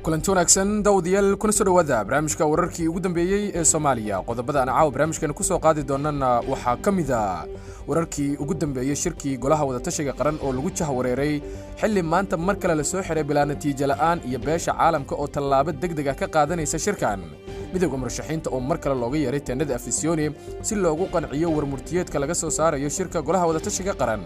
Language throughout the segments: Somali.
Kulanti wanaagsan daawadayaal, kuna soo dhawaada barnaamijka wararkii ugu dambeeyey ee Soomaaliya. Qodobada aan caawa barnaamijkeena kusoo qaadi doonana waxaa ka mid a wararkii ugu dambeeyey shirkii golaha wadatashiga qaran oo lagu jahwareeray xilli maanta mar kale la soo xiray bilaa natiijo la'aan, iyo beesha caalamka oo tallaabo deg deg ah ka qaadanaysa shirkan. Midowda murashaxiinta oo mar kale looga yeeray teendhada Afisyooni si loogu qanciyo warmurtiyeedka laga soo saarayo shirka golaha wadatashiga qaran.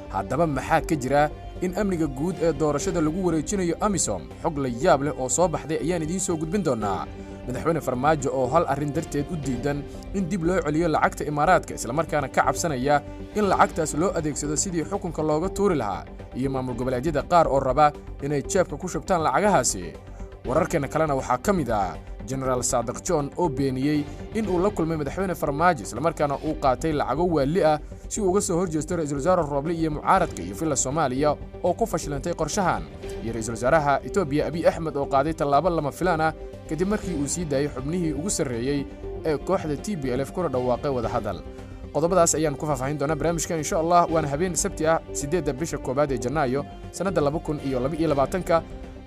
Haddaba maxaa ka jira in amniga guud ee doorashada lagu wareejinayo AMISOM? Xog la yaab leh oo soo baxday ayaan idiin soo gudbin doonaa. Madaxweyne Farmaajo oo hal arrin darteed u diidan in dib loo celiyo lacagta Imaaraadka, islamarkaana ka cabsanaya in lacagtaas loo adeegsado sidii xukunka looga tuuri lahaa, iyo maamul goboleedyada qaar oo raba inay jeebka ku shubtaan lacagahaasi. Wararkeena kalena waxaa ka mid ah Jenaraal Saadiq John oo beeniyey in uu la kulmay madaxweyne Farmaajo, islamarkaana uu qaatay lacago waali ah si uu uga soo hor jeesto ra-iisul wasaare Rooble iyo mucaaradka, iyo Villa Soomaaliya oo ku fashilantay qorshahan, iyo ra-iisul wasaaraha Etoobiya Abiy Axmed oo qaaday tallaabo lama filaan ah kadib markii uu sii daayey xubnihii ugu sarreeyey ee kooxda TPLF kuna dhawaaqay wadahadal. Qodobadaas ayaan ku faahfaahin doonaa barnaamijka, insha Allah. Waana habeen Sabti ah, 8-da bisha 1aad ee Janaayo, sannadda 2022-ka.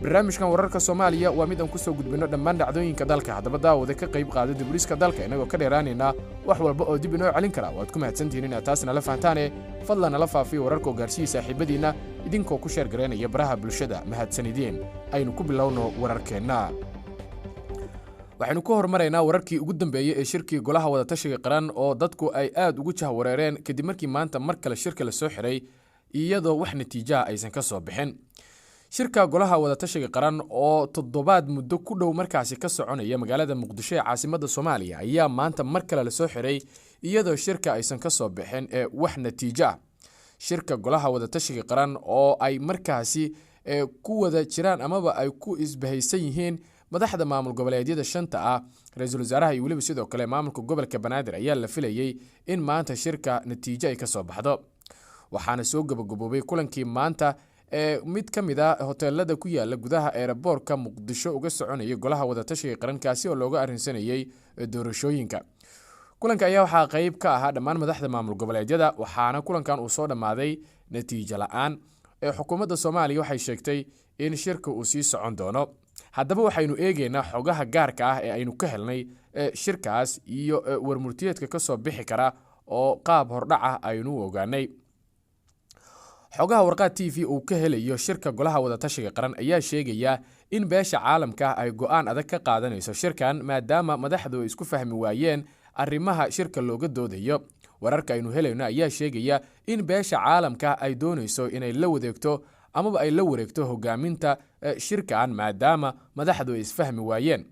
Barnaamijkan wararka Soomaaliya waa mid aan ku soo gudbinno dhammaan dhacdooyinka dalka. Haddaba daawada, ka qayb qaada diburiska dalka inagoo ka dheeraanaynaa wax walba oo dib inoo celin kara. Waad ku mahadsantihiin inaad taas nala fahantaane. Fadlan nala faafiyo wararka oo gaarsiiya saaxiibadiinna idinkoo ku share garaynaya baraha bulshada. Mahadsanideen. Aynu ku bilowno wararkeenna. Waxaynu ku horumaraynaa wararkii ugu dambeeyey ee shirkii golaha wadatashiga qaran oo dadku ay aad ugu jahwareereen kadib markii maanta mar kale shirka la soo xiray iyadoo wax natiijaha aysan ka soo bixin. Shirka golaha wadatashiga qaran oo toddobaad muddo ku dhow markaasi ka soconaya magaalada Muqdisho ee caasimadda Soomaaliya ayaa maanta mar kale lasoo xiray iyadoo shirka aysan ka soo bixin ee wax natiijo ah. Shirka golaha wadatashiga qaran oo ay markaasi ku wada jiraan amaba ay ku isbahaysan yihiin madaxda maamul goboleedyada shanta ah, ra-iisul wasaaraha iyo weliba sidoo kale maamulka gobolka Banaadir ayaa la filayey in maanta shirka natiijo ay ka soo baxdo. Waxaana soo gabagaboobay kulankii maanta ee mid ka mid a hoteelada ku yaala gudaha eeraboorka Muqdisho uga soconayay golaha wadatashiga qarankaasi oo looga arrinsanayey doorashooyinka. Kulanka ayaa waxaa qeyb ka ahaa dhammaan madaxda maamul goboleedyada, waxaana kulankan uu soo dhammaaday natiijo la-aan. Ee xukuumadda Soomaaliya waxay sheegtay in shirka uu sii socon doono. Haddaba waxaynu eegeynaa xogaha gaarka ah ee aynu ka helnay shirkaas iyo warmurtiyeedka kasoo bixi kara oo qaab hordhac ah aynu ogaanay. Xogaha Warqaad TV uu ka helayo shirka golaha wadatashiga qaran ayaa sheegaya in beesha caalamka ay go-aan adag ka qaadanayso shirkan, maadaama madaxdu ay isku fahmi waayeen arrimaha shirka looga doodayo. Wararka aynu helayno ayaa sheegaya in beesha caalamka ay doonayso inay la wadeegto amaba ay la wareegto hogaaminta shirkan, maadaama madaxdu ay isfahmi waayeen.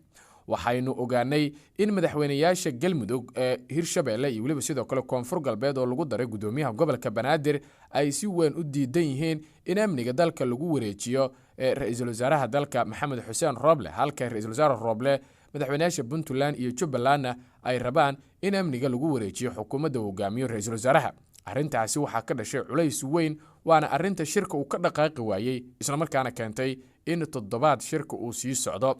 Waxaynu ogaanay in madaxweyneyaasha Galmudug ee Hirshabeelle iyo weliba sidoo kale Koonfur Galbeed oo lagu daray gudoomiyaha gobolka Banaadir ay si weyn u diidan yihiin in amniga dalka lagu wareejiyo ra-iisul wasaaraha dalka Maxamed Xuseen Rooble, halka ra-iisul wasaare Rooble, madaxweyneyaasha Puntland iyo Jubbalandna ay rabaan in amniga lagu wareejiyo xukuumadda hogaamiyo ra-iisul wasaaraha. Arrintaasi waxaa ka dhashay culays weyn, waana arrinta shirka uu ka dhaqaaqi waayey, islamarkaana keentay in toddobaad shirka uu sii socdo.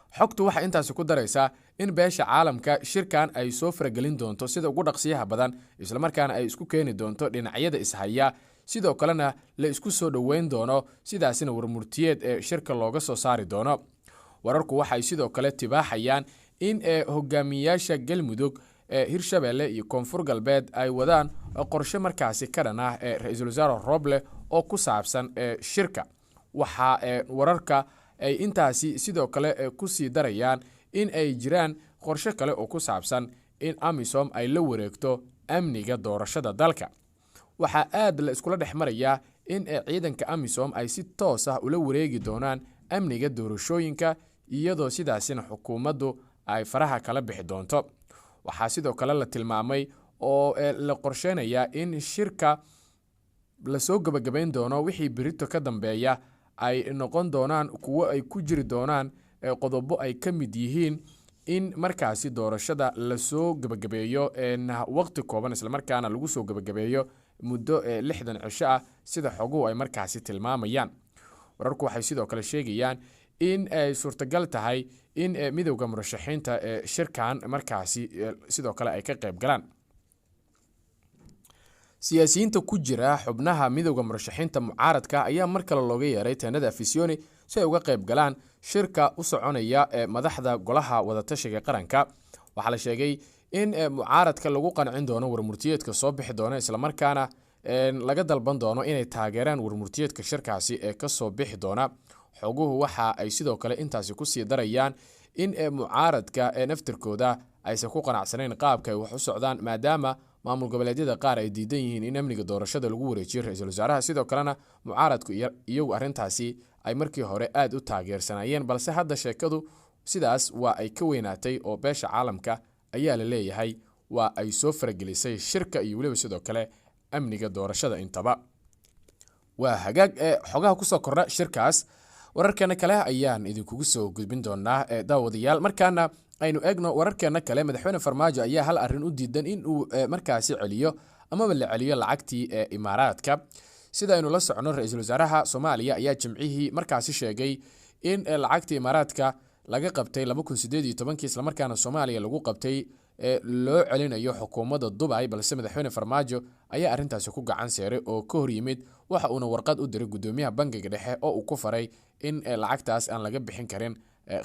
Xogtu waxay intaasi ku daraysaa in beesha caalamka shirkan ay soo faragelin doonto sida ugu dhaqsiyaha badan, islamarkaana ay isku keeni doonto dhinacyada ishaya, sidoo kalena la isku soo dhoweyn doono, sidaasina warmurtiyeed ee shirka looga soo saari doono. Wararku waxay sidoo kale tibaaxayaan in hogaamiyayaasha Galmudug ee Hirshabeelle iyo Koonfur Galbeed ay wadaan qorshe markaasi ka dhan ah ee ra-iisul wasaare Rooble oo ku saabsan shirka. Waxaa wararka ay intaasi sidoo kale ku sii darayaan in ay jiraan qorshe kale oo ku saabsan in AMISOM ay la wareegto amniga doorashada dalka. Waxaa aad la iskula dhex marayaa in ciidanka AMISOM ay si toos ah ula wareegi doonaan amniga doorashooyinka, iyadoo sidaasina xukuumaddu ay faraha kala bixi doonto. Waxaa sidoo kale la tilmaamay oo la qorsheynayaa in shirka lasoo gebagabayn doono wixii berito ka dambeeya ay noqon doonaan kuwo ay ku jiri doonaan qodobo ay ka mid yihiin in markaasi doorashada lasoo gebagabeeyo waqti kooban, islamarkaana lagu soo gebagabeeyo muddo 60 cisho ah, sida xoguhu ay markaasi tilmaamayaan. Wararku waxay sidoo kale sheegayaan in ay suurtagal tahay in midowda murashaxiinta ee shirkan markaasi sidoo kale ay ka qayb galaan. Siyaasiyiinta ku jira xubnaha midowda murashaxiinta mucaaradka ayaa mar kale looga yeeray teenada Afisioni si ay uga qayb galaan shirka u soconaya ee madaxda golaha wadatashiga qaranka. Waxaa la sheegay in mucaaradka lagu qancin doono warmurtiyeedka soo bixi doona, islamarkaana laga dalban doono inay taageeraan warmurtiyeedka shirkaasi ee kasoo bixi doona. Xoguhu waxa ay sidoo kale intaasi kusii darayaan in mucaaradka ee naftirkooda aysan ku qanacsanayn qaabka ay wax u socdaan, maadaama maamul goboleedyada qaar ay diidan yihiin in amniga doorashada lagu wareejiyo ra-iisul wasaaraha. Sidoo kalena mucaaradku iyagu arrintaasi ay markii hore aada u taageersanayeen, balse hadda sheekadu sidaas waa ay ka weynaatay oo beesha caalamka ayaa la leeyahay waa ay soo faragelisay shirka iyo weliba sidoo kale amniga doorashada intaba. Waa hagaag, ee xogaha kusoo kordha shirkaas wararkeena kale ayaan idinkugu soo gudbin doonaa daawadayaal. Markaana aynu eegno wararkeena kale. Madaxweyne Farmaajo ayaa hal arrin u diidan in uu markaasi celiyo amaba la celiyo lacagtii ee Imaaraadka. Sida aynu la socono, ra-iisul wasaaraha Soomaaliya ayaa Jimcihii markaasi sheegay in lacagtii Imaaraadka laga qabtay 2018-kii, islamarkaana Soomaaliya lagu qabtay, loo celinayo xukuumadda Dubay, balse madaxweyne Farmaajo ayaa arrintaasi ku gacan seeray oo ka hor yimid. Waxa uuna warqad u diray gudoomiyaha bangiga dhexe oo uu ku faray in lacagtaas aan laga bixin karin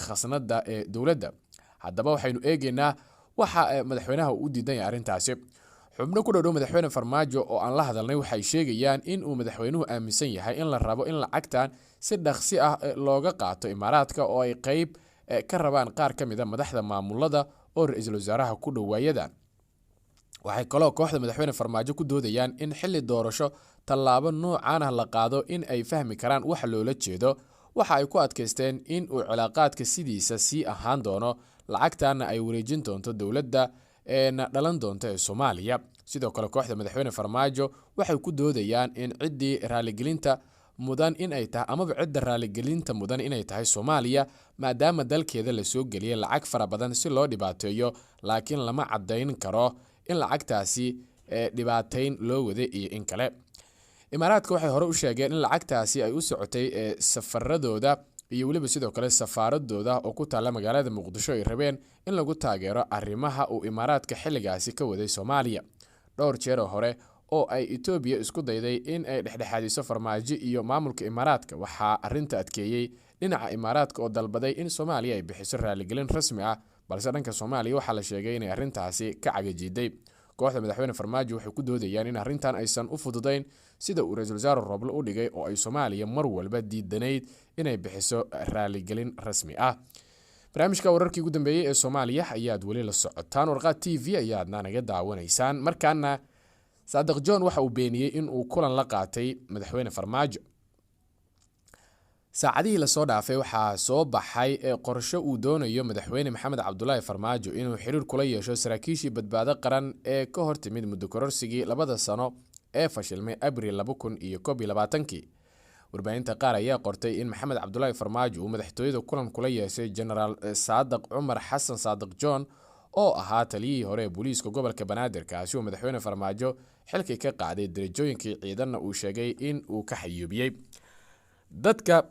khasnada ee dowladda. Haddaba waxaynu eegeynaa waxa madaxweynaha uu u diidan yahay arrintaasi. Xubno ku dhow madaxweyne Farmaajo oo aan la hadalnay waxay sheegayaan in uu madaxweynuhu aaminsan yahay in la rabo in lacagtan si dhaqsi ah looga qaato Imaaraadka, oo ay qeyb ka rabaan qaar ka mid a madaxda maamulada oo ra-iisul wasaaraha ku dhowaayadan. Waxay kaloo kooxda madaxweyne Farmaajo ku doodayaan in xilli doorasho tallaabo noocaan ah la qaado in ay fahmi karaan waxa loola jeedo. Waxa ay ku adkaysteen in uu cilaaqaadka sidiisa sii ahaan doono, lacagtaana ay wareejin doonto dowladda eena dhalan doonta ee Soomaaliya. Sidoo kale kooxda madaxweyne Farmaajo waxay ku doodayaan in ciddii raaligelinta mudan in ay tahay, amaba cidda raaligelinta mudan inay tahay Soomaaliya, maadaama dalkeeda lasoo geliyay lacag fara badan si loo dhibaateeyo, laakiin lama caddayn karo in lacagtaasi dhibaateyn loo waday iyo in kale. Imaaraadka waxay hore u sheegeen in lacagtaasi ay u socotay safaradooda iyo weliba sidoo kale safaaradooda oo ku taalla magaalada Muqdisho, ay rabeen in lagu taageero arrimaha uu Imaaraadka xilligaasi ka waday Soomaaliya. Dhowr jeeroo hore oo ay Etoobiya isku dayday in ay dhexdhexaadiso Farmaajo iyo maamulka Imaaraadka, waxaa arrinta adkeeyey dhinaca Imaaraadka oo dalbaday in Soomaaliya ay bixiso raaligelin rasmi ah, balse dhanka Soomaaliya waxaa la sheegay inay arrintaasi ka cagajiiday. Kooxda madaxweyne Farmaajo waxay ku doodayaan in arrintan aysan u fududayn sida uu ra-iisul wasaare Roble u dhigay, oo ay Soomaaliya mar walba diidanayd inay bixiso raaligelin rasmi ah. Barnaamijka wararkii ugu dambeeyey ee Soomaaliya ayaad weli la socotaan, Warqaad TV ayaadna naga daawanaysaan. Markaana Saadiq John waxa uu beeniyey in uu kulan la qaatay madaxweyne Farmaajo. Saacadihii lasoo dhaafay waxaa soo baxay qorsho uu doonayo madaxweyne Maxamed Cabdulaahi Farmaajo inuu xiriir kula yeesho saraakiishii Badbaado Qaran ee ka hortimid muddo kororsigii 2da sano ee fashilmay Abril 2021-kii. Warbaahinta qaar ayaa qortay in Maxamed Cabdulaahi Farmaajo uu madaxtooyada kulan kula yeeshay Genaraal Saadiq Cumar Xasan Saadiq John, oo ahaa taliyihii hore ee booliiska gobolka Banaadir, kaasi oo madaxweyne Farmaajo xilkii ka qaaday, darajooyinkii ciidanna uu sheegay in uu ka xayuubiyey. Dadka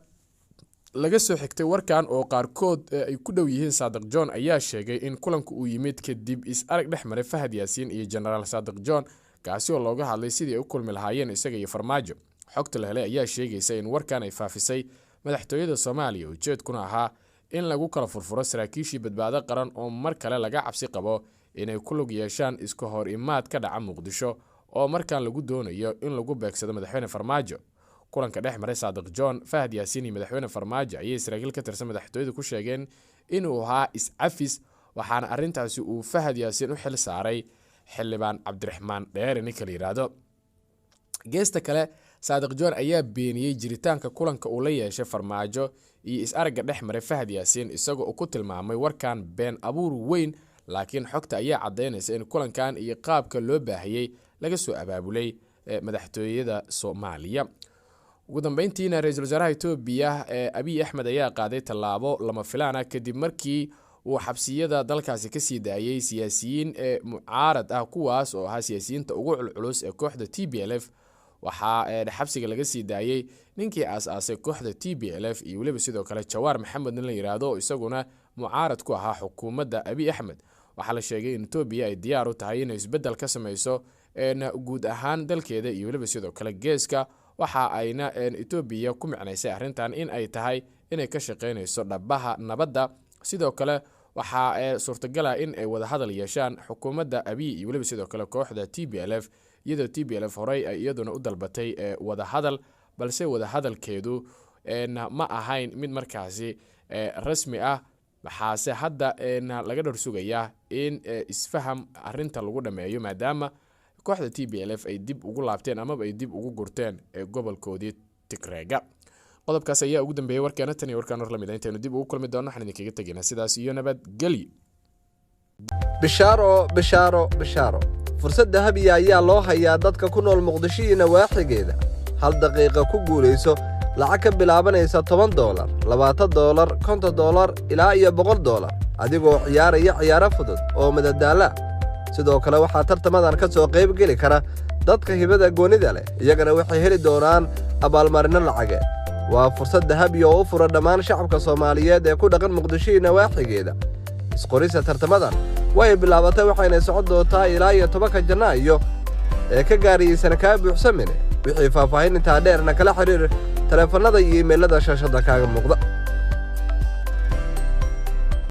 laga soo xigtay warkan oo qaarkood ay ku dhow yihiin Saadiq John ayaa sheegay in kulanku uu yimid kadib is arag dhex maray Fahad Yaasiin iyo Genaraal Saadiq John, kaasi oo looga hadlay sidii ay u kulmi lahaayeen isaga iyo Farmaajo. Xogta la helay ayaa sheegaysa in warkan ay faafisay madaxtooyada Soomaaliya, ujeedkuna ahaa in lagu kala furfuro saraakiishii Badbaado Qaran oo mar kale laga cabsi qabo inay ku lug yeeshaan iska hor imaad ka dhaca Muqdisho, oo markan lagu doonayo in lagu beegsado madaxweyne Farmaajo. Kulanka dhex maray Saadiq John, Fahad Yaasiin iyo madaxweyne Farmaajo ayay saraakiil ka tirsan madaxtooyada ku sheegeen inuu ahaa is-cafis, waxaana arrintaasi uu Fahad Yaasiin u xil saaray xildhibaan Cabdiraxmaan Dheere ninka la yidhaahdo. Geesta kale, Saadiq John ayaa beeniyey jiritaanka kulanka uu la yeeshay Farmaajo iyo is-aragga dhex maray Fahad Yaasiin, isagoo uu ku tilmaamay warkan been abuur weyn, laakiin xogta ayaa caddaynaysa in kulankan iyo qaabka loo baahiyey laga soo abaabulay madaxtooyada Soomaaliya. Ugu dambeyntiina, ra-iisul wasaaraha Etoobiya ee Abiy Axmed ayaa qaaday tallaabo lama filaan ah kadib markii uu xabsiyada dalkaasi kasii daayey siyaasiyiin ee mucaarad ah, kuwaas oo ahaa siyaasiyiinta ugu culculus ee kooxda TPLF. Waxaa xabsiga laga sii daayey ninkii aas-aasay kooxda TPLF iyo weliba sidoo kale Jawaar Maxamed nin la yidhaahdo, isaguna mucaarad ku ahaa xukuumadda Abiy Axmed. Waxaa la sheegay in Etoobiya ay diyaar u tahay inay isbeddel ka sameyso guud ahaan dalkeeda iyo weliba sidoo kale geeska, waxa ayna Etoobiya ku micnaysay arrintan in ay tahay inay ka shaqeynayso dhabaha nabadda. Sidoo kale waxaa suurtagala in ay wadahadal yeeshaan xukuumadda Abiy iyo weliba sidoo kale kooxda T B L F, iyadoo T B L F horey ay iyaduna u dalbatay wadahadal, balse wadahadalkeedu ma ahayn mid markaasi rasmi ah. Waxaase hadda laga dhor sugayaa in isfaham arinta lagu dhameeyo, maadaama kooxda T B L F ay dib ugu laabteen amaba ay dib ugu gurteen gobolkoodii Tigreega. Qodobkaas ayaa ugu dambeeyey warkeena tan iyo warkaan hor lamid intaynu dib ugu kulmi doono, waxaan idinkaga tegaynaa sidaas iyo nabadgelyo. Bishaaro, bishaaro, bishaaro, fursad dahabiya ayaa loo hayaa dadka ku nool Muqdisho iyo nawaaxigeeda. 1 daqiiqa ku guulayso lacag ka bilaabanaysa $10, $20, $50 ilaa iyo $100, adigoo ciyaaraya ciyaaro fudud oo madadaala. Sidoo kale waxaa tartamadan ka soo qayb geli kara dadka hibada goonida leh, iyagana waxay heli doonaan abaalmarinno lacageed. Waa fursad dahabiya oo u fura dhammaan shacabka Soomaaliyeed ee ku dhaqan Muqdisho iyo nawaaxigeeda. Isqorista tartamadan way bilaabatay, waxayna socon doontaa ilaa iyo 10-ka Janaayo ee ka gaariyeysan kaa buuxsamine. Wixii faahfaahin intaa dheerna kala xiriir taleefannada iyo iimaylada shaashadda kaaga muuqda.